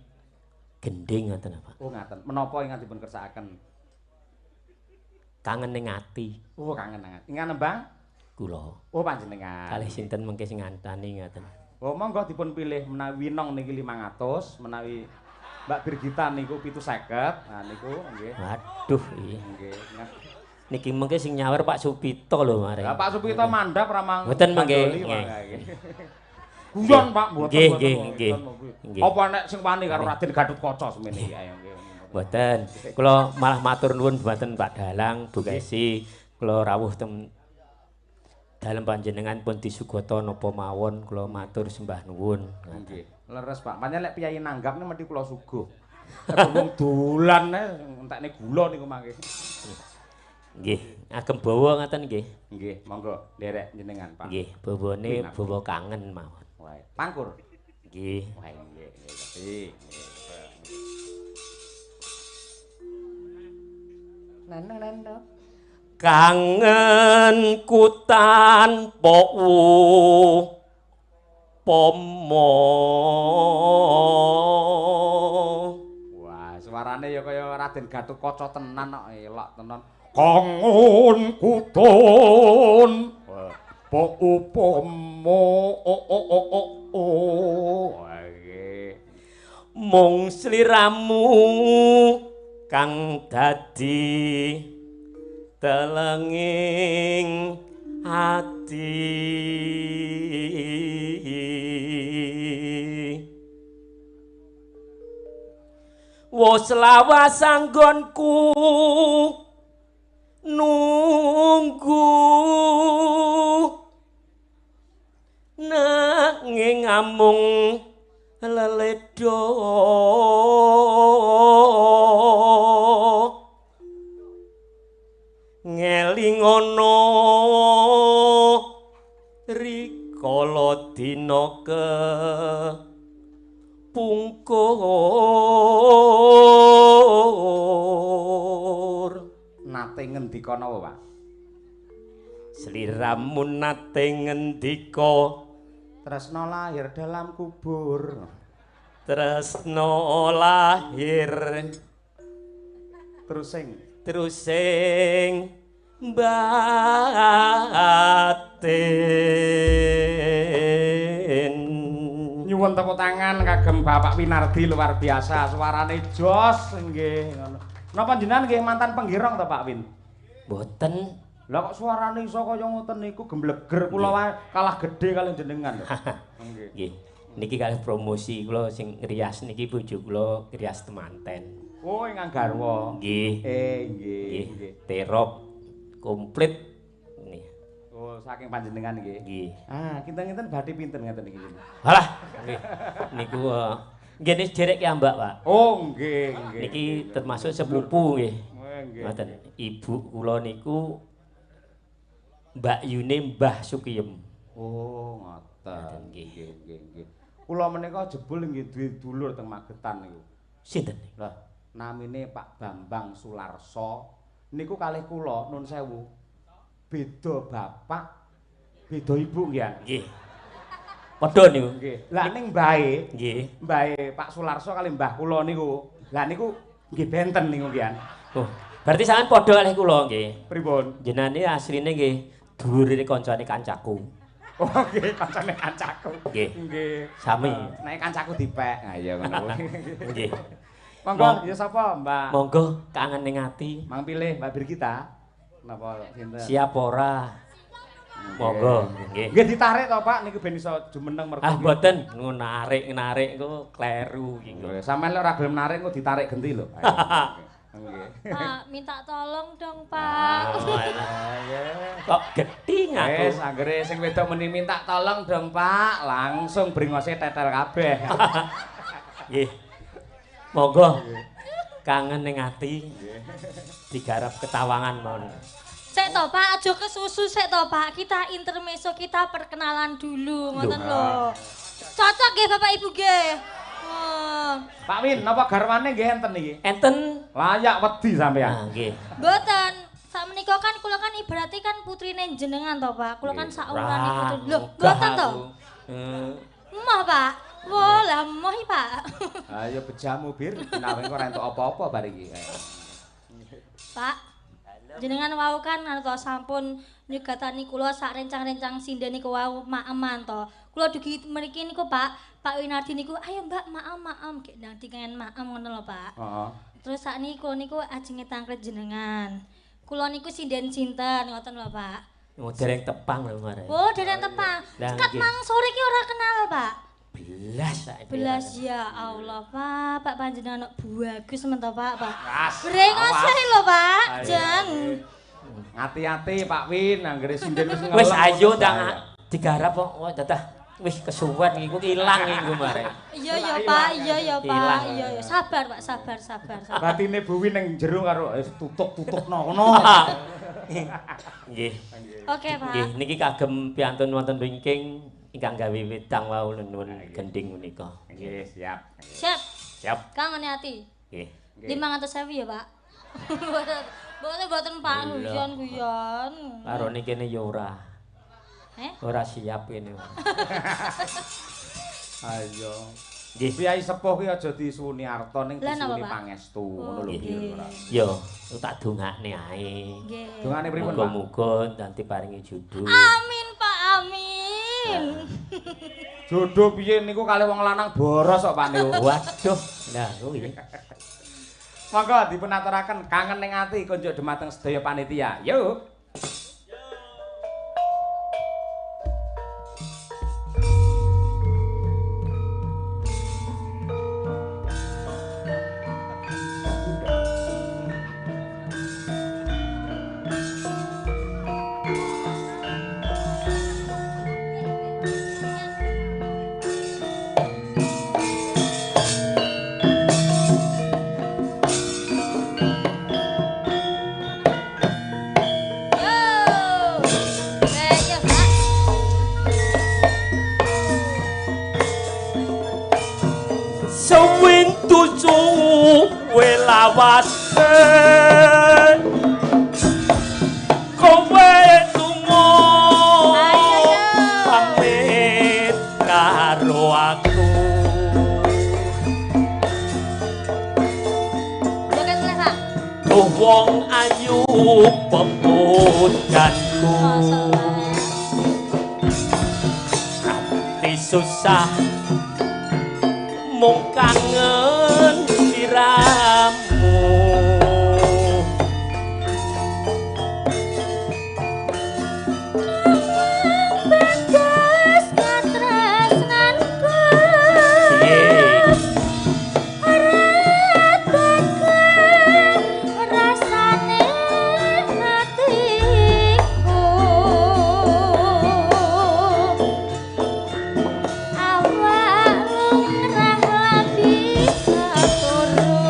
gending ngoten Pak. Oh ngaten. Menapa ingkang dipun kersakaken? Kangen ning ati. Oh kangen nang ati. Ingkang nembang? Kula. Oh panjenengan. Kalih sinten mengke sing ngantani ngaten. Oh monggo dipun pilih menawi Winong niki 500, menawi Mbak Birgita niku 750. Nah niku nggih. Waduh iya. Nggih. Niki mengke sing nyawer Pak Supito lho mare. Lah Pak Supito mandhap ramang. Mboten mengke. Guyon Pak mboten. Nggih nggih nggih. Apa nek sing wani karo Raden Gatotkaca semene iki ayo nggih. Mboten. Kula malah matur nuwun dhumateng Pak Dalang, Bu Kesi. Kula rawuh teng dalem panjenengan pun disugata napa mawon kula matur sembah nuwun. Nggih. Leres Pak. Pancen lek piyayi nanggap niku mesti kula suguh. Nek wong dolan entekne gula niku mangke. Nggih, agem bawa ngaten nggih. Nggih, monggo nderek jenengan Pak. Nggih, bawane bawa kangen mawon. Wae, pangkur. Nggih. Wae nggih, nggih. Nana. Kangen ku tanpa upama. Wah, suarane ya kaya Raden Gatotkaca tenan kok, elok tenan. Kangen ku tanpa upama. Mung sliramu kang dadi telenging ati. Wos lawas anggonku nunggu nanging amung lelidang. padha ngelingono rikala dina kepungkur. Nate ngendika napa, Pak? Sliramu nate ngendika tresna lahir dalam kubur. Tresna lahir terus sing batin. Nyuwun tepuk tangan kagem Bapak Winardi, luar biasa suarane jos nggih ngono. Napa jenengan nggih mantan penggirong to, Pak Win? Mboten. Lah kok suarane iso kaya ngoten niku gembleger kula wae kalah gedhe kaliyan jenengan lho. Nggih. Nggih. Niki kalih promosi kula sing ngrias niki bojo kula ngrias temanten. Oh, ingkang garwa. Nggih. Nggih, nggih. Terop komplit nih. Oh, saking panjenengan nggih. Nggih. Ah, kinten-kinten badhe pinten ngeten iki. Halah. Nggih. Niku nggih niki derek ki Mbak, Pak. Oh, nggih, nggih. Niki termasuk sepupu nggih. Nggih. Ngoten. Ibu kula niku Mbak Yune Mbah Sukiyem. Oh, ngoten. Nggih, nggih, nggih. Kula menika jebul nggih duwe dulur teng Magetan niku. Sinten? Lah, namine Pak Bambang Sularso. Niku kalih kula nun sewu. Beda bapak, beda ibu nggih. Nggih. Padha niku. Nggih. Lah ning mbahe, nggih. Mbahe Pak Sularso kalih mbah kula niku. Lah niku nggih benten niku nggih. Oh, berarti sampean padha kalih kula nggih. Pripun? Jenenge asline nggih dulure kancane kancaku. Oh nggih, kancane kancaku. Nggih. Nggih. Sami. Nek kancaku dipek. Ha iya ngono kuwi. Nggih. Monggo ya sapa, Mbak? Monggo kangen ning ati. Mang pilih Mbak Birgita. Napa sinten? Siap ora? Monggo. Nggih. Nggih ditarik to, Pak, niku ben iso jumeneng mergo. Ah mboten, narik-narik kok kleru iki. Sampeyan lek ora gelem narik kok ditarik genti lho. Nggih. Pak, minta tolong dong, Pak. Kok gething aku. Wis, anggere sing wedok muni minta tolong dong, Pak, langsung bringose tetel kabeh. Nggih. Monggo. Kangen ning ati. Digarap ketawangan mawon. Sik to, Pak, aja kesusu sik to, Pak. Kita intermezzo, kita perkenalan dulu, ngoten lho. Cocok nggih Bapak Ibu nggih. Pak Win, napa garwane nggih enten iki? Enten. Layak wedi sampean. Ah, nggih. Mboten. Sakmenika kan kula kan ibarate kan putrine jenengan to, Pak. Kula kan saumurane putri. Lho, mboten to? Emoh, Pak. Wah, lah emoh iki, Pak. Ayo bejamu Bir, menawi engko ora entuk apa-apa bar iki. Pak. Jenengan wau kan to sampun nyugatani kula sak rencang-rencang sinden niku wau maeman to. Kula dugi mriki niku Pak, Pak Winardi niku ayo Mbak maem-maem gek ndang dikengen maem ngono lho Pak. Heeh. Terus sakniki kula niku ajenge tangklet jenengan. Kula niku sinden sinten ngoten lho Pak. Oh dereng tepang lho mare. Oh dereng tepang. Kat mang sore ki ora kenal Pak. Belas saiki. Belas ya Allah Pak, Pak panjenengan kok bagus men to Pak, Pak. Brengose lho Pak, jan. Ati-ati Pak Win, anggere sinden wis ngelem. Wis ayo ndang digarap kok dadah wis kesuwen iku ilang iku mare. Iya ya Pak, iya ya Pak, iya ya. Sabar Pak, sabar sabar. Batine Bu Win ning jero karo wis tutuk-tutukno ngono. Nggih. Oke Pak. Nggih, niki kagem piantun wonten wingking ingkang gawe wedang wau nuwun gending menika. Nggih, siap. Siap. Siap. Kang ngene ati. Nggih. 500.000 ya, Pak. Mboten mboten Pak, guyon-guyon. Karone kene ya ora. Eh? Ora siap kene. Ayo. Nggih. Priyayi sepuh ki aja disuwuni arta ning disuwuni pangestu ngono lho piye ora. Ya, tak dongakne ae. Nggih. Dongane pripun, Pak? Muga-muga nanti paringi jodoh. Amin, Pak, amin. Jodoh piye niku kalih wong lanang boros kok Pak niku. Waduh, lah kuwi. Monggo dipun aturaken kangen ning ati kunjuk dumateng sedaya panitia. Yuk. lawase kowe lunga pamit karo aku. Duh wong ayu pemujanku, ati susah mung kangen sliramu. Bagas katresnanku ora tekan rasane atiku, awak lumrah bisa turu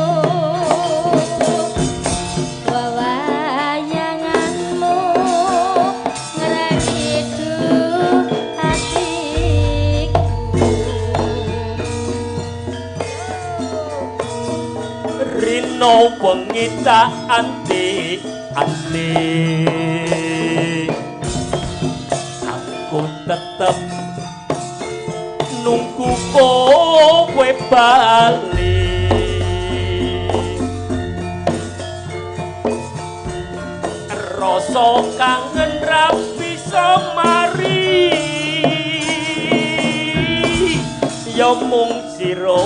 wawayanganmu ngregidu atiku. Rino wengi tak anti-anti, aku tetep nunggu kowe bali. Rasa kangen ra bisa mari, ya mung sira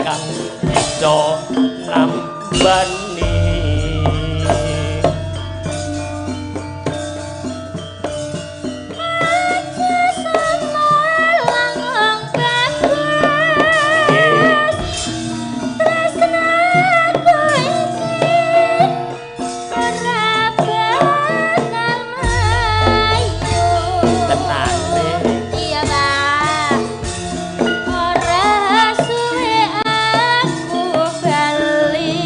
kang bisa nambani. Aja semalang bagas tresnaku iki ora bakal mlayu. Tenane. Iya, Pak. Ora suwe aku bali,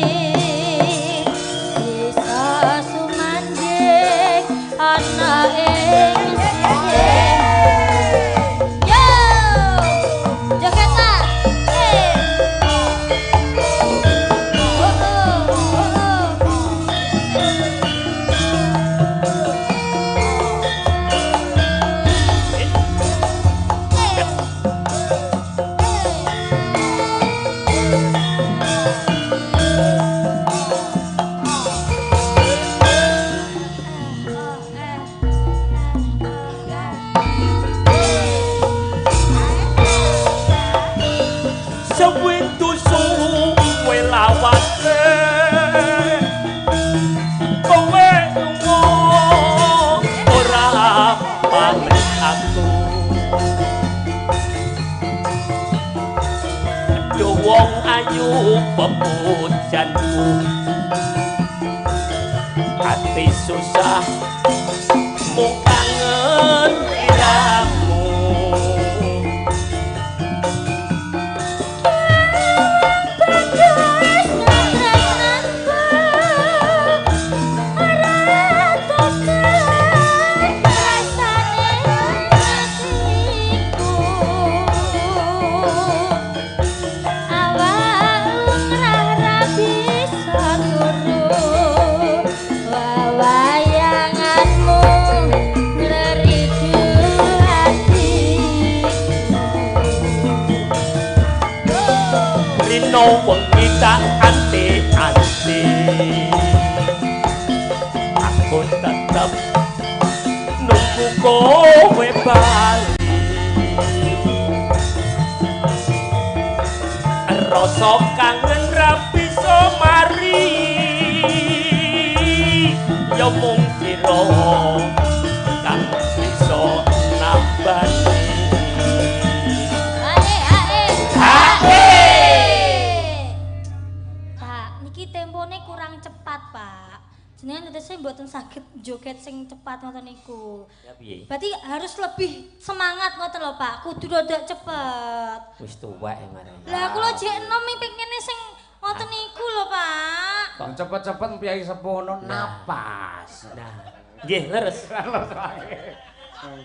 bisa sumandhing ana ing sisih. Yo, joget Pak. Eh. Oh, oh, oh, oh. Sewindu suwe lawase kowe lunga ora pamit aku. Duh wong ayu pepujanku, ati susah mung kangen sliramu. Bagas katresnanku ora tekan rasane atiku, awak lumrah ra bisa turu wawayanganmu ngreridu atiku. Rino wengi tak anti-anti, aku tetep nunggu kowe bali. Rasa kangen ra bisa mari, ya mung sira kang bisa nambani. Ae, ae. Ae. Pak, niki tempone kurang cepat, Pak. Jenengan tetese mboten saged joget sing cepat ngoten niku. Ya piye? Berarti harus lebih semangat ngoten lho, Pak. Kudu rada cepet. Wis tuwek marang. Lah kula jek enom pengene sing ngoten niku lho, Pak. Cepet-cepet piyai sepuh ngono napas. Nah, nggih leres.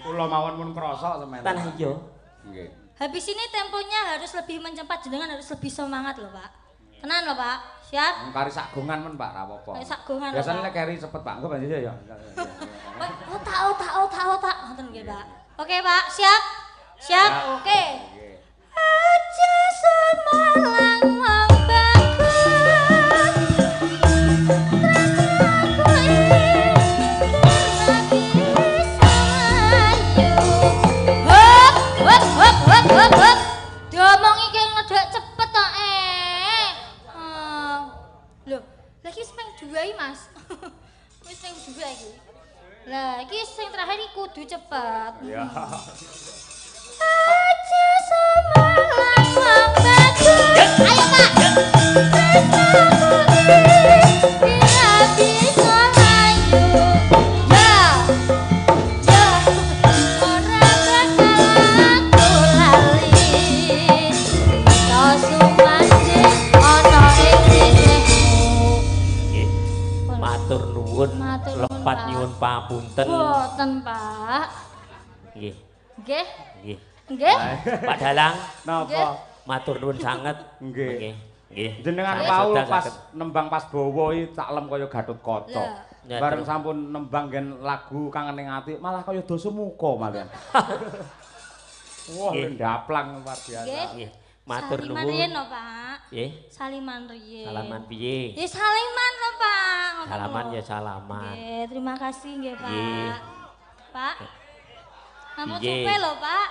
Kula mawon mun krasa semen. Tanah ijo. Nggih. Habis ini temponya harus lebih mencepat, jenengan harus lebih semangat lho, Pak. Tenan lho, Pak. Siap. Kari sak gongan men Pak, ra apa-apa. Sak gongan. Biasane lek keri cepet Pak, engko banjir ya. Otak otak otak ngoten nggih, Pak. Oke, Pak, siap. Siap. Oke. Aja semalang wong bagus. Tresnaku iki sayu. Hop hop hop hop hop hop. Diomong iki ngedek cepet to eh. Lho, lha iki wis ping 2 iki, Mas. Wis ping 2 iki. Lah, iki sing terakhir iki kudu cepet. Iya. Aja semalang wong bagus. Ayo, Pak. Tresnaku iki ora bisa layu. Ya. Ya, ora bakal aku lali. To sumandhing ana ing sisihmu. Nggih. Matur nuwun, lepat nyuwun papunten. Boten, Pak. Nggih. Nggih. Nggih. Nggih. Pak Dalang, Napa? Matur nuwun sanget. Nggih. Nggih. Jenengan wau pas nembang pas bawa iki tak lem kaya Gatotkaca. Bareng sampun nembang gen lagu Kangen ning Ati malah kaya Dasamuka malian. Wah, ndaplang luar biasa. Nggih. Matur nuwun. Saliman riyen lho, Pak. Nggih. Saliman riyen. Salaman piye? Ya saliman lho, Pak. Salaman ya salaman. Nggih, terima kasih nggih, Pak. Pak. Ampun Piye? supe lho, Pak.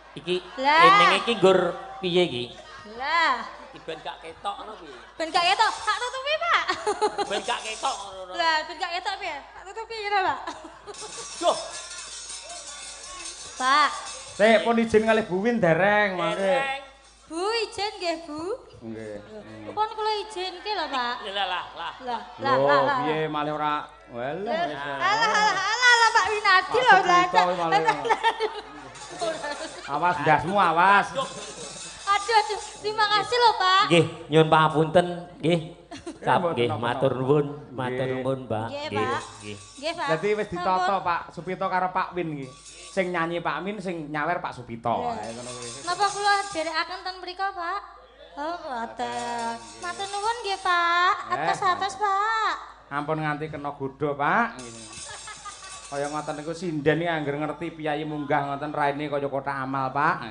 Iki Lah. eneng iki nggur piye iki? Lah, Iki ben gak ketok ngono piye? ben gak ketok, tak tutupi, Pak. Ben gak ketok ngono. Lah, ben gak ketok piye? Tak tutupi kira, Pak. Duh, Pak, Sik pun izin kalih Bu Win dereng mangke. dereng. Bu izin nggih, Bu. Nggih. Pun kula izinke lho, Pak. Lah lah lah. Lah, lah, Lho, lah, lah. piye malih ora walah wis. Alah, alah, alah, alah, Pak Winardi lho, Pak lah. Supito malah. Awas ndasmu awas. Aduh, aduh, terima kasih lho, Pak. Nggih, nyuwun pangapunten nggih. Kap mboten nggih, napa-napa. matur nuwun, matur Nggih. nuwun, Mbak. Nggih, Pak. Nggih. Nggih, Pak. Dadi wis ditata Pak Supito karo Pak Win iki. Sing nyanyi Pak Win, sing nyawer Pak Supito. Lah. Ayo ngono kuwi. Napa kula dherekaken ten mriku, Pak? Oh, ngoten. Matur nuwun nggih, Pak. Atas-atas, Pak. Ampun nganti kena godha, Pak. Kaya ngoten niku sinden iki angger ngerti piyayi munggah ngoten raine kaya kotak amal, Pak.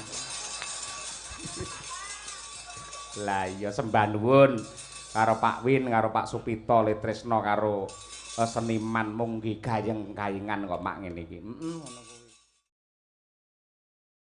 Lah iya sembah nuwun karo Pak Win, karo Pak Supito, Le Tresno karo seniman munggi gayeng-gayengan kok mak ngene iki. Heeh ngono kuwi.